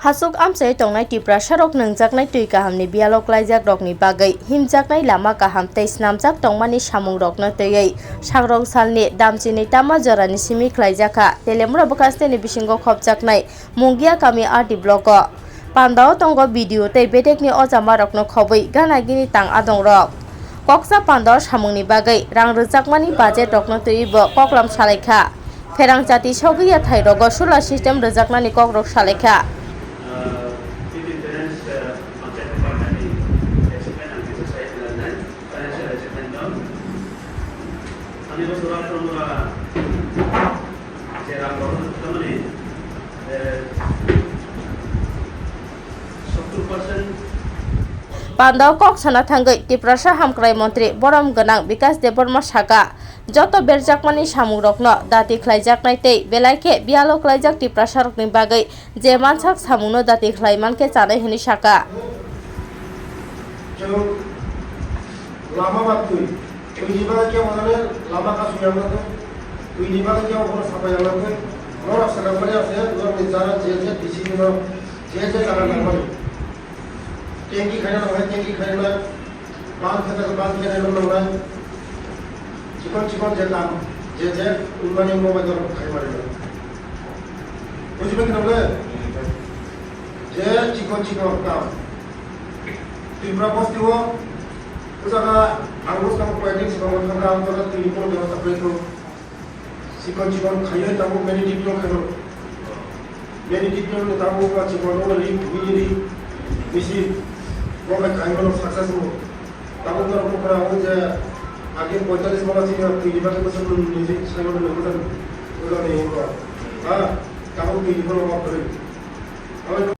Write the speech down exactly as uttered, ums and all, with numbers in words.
Hasuk amchai tongnai Tiprasarok nungjaknai twi kahamni biyalo klaijak rokni bagwi himjaknai lama kaham tei snamjak tongmani samungrokno twiwi sangrong salni damchini tama jorani simi khlaijakha Telemura bwkhasteni bisingo khopjaknai Mungia kami R D block o. Pandao tongo B D O tei bedekni ojamarokno khobwi gana gini tang adongrok. Koksa pandao samungni bagwi rang rwjakmani budget rokno twiwi bo koklam salaikha. Pherang chati sogwi ya thai rogo solar system rwjaknani kokrok salaikha. Pandao kok sana thangwi Tiprasa hamkrai montri borom gwnang Bikas Debbarma saka, joto berjakmani samungrokno dati khlaijaknai tei belai khe biyalo klaijak Tiprasarokni bagwi je mansak samungno dati khlai mankhe chanai hwnwi saka. Chwng lama ba twi, twini bagwi khe omono lama kasui yang nangkhe, twini bagwi khe omono sapai yang nangkhe, norok sakha mani ase norokni jara je je D C no je je jaga nangmani. Tanki khaina nangnai, tanki khaina, bang khe bang khe nangnai. Chikon chikon je kam, je je unmani mo bai dor khai mari. Buji bai khna le? Je chikon chikon kam. Tripura bosti o, o jaga ang bo sam koi din sibang thang kam to tini ko de sa pre to. Chikon chikon khaiwi tabuk many development khaino. Many development ni tabuk ba chikon o ri, mini ri, misi, bo bai khaimano success mo. Tabuk norok nukha o je age pointalis mala chini twi ni bagwi bwswk nung niji saimano nung bwswk bwswk ni wngkha. Ha, tabuk twi ni bono ma kwrwi. Abo